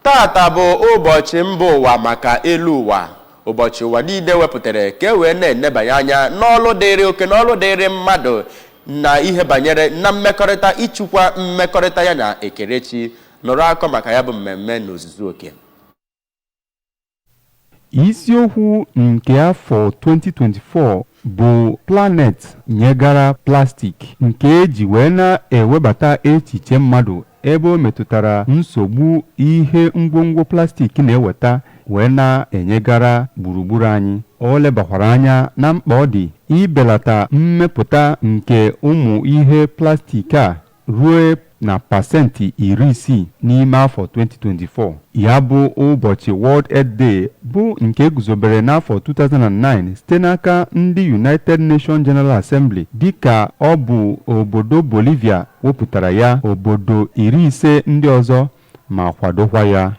Tata bụ ụbọchị mba ụwa maka elu ụwa, ụbọchị ụwa niile wepụtara ka e wee na-enebanye anya n'ọlụ dịrị oke na ọlụ dịrị mmadụ na ihe banyere na mmekọrịta, ịchịkwa mmekọrịta ya na ekerechi. Nụrụ akọ maka ya bụ mmemme n'ozuzu oke. Isiokwu nke afọ 2024 bụ "Planet Nyegara Plastik", nke eji wee na-ewebata echiche mmadụ ebe o metụtara nsogbu ihe ngwongwo plastik na-eweta wee na-enyegara gburugburu anyị. O lebakwara anya na mkpa ọ dị ibelata mmepụta nke ụmụ ihe plastik a ruo na 60% n'ime afọ 2024. Ya bụ ụbọchị World Earth Day bụ nke eguzobere n'afọ 2009 site n'aka ndị United Nations General Assembly, dịka ọ bụ obodo Bolivia wepụtara ya, obodo 50 ndị ọzọ ma kwadokwa ya.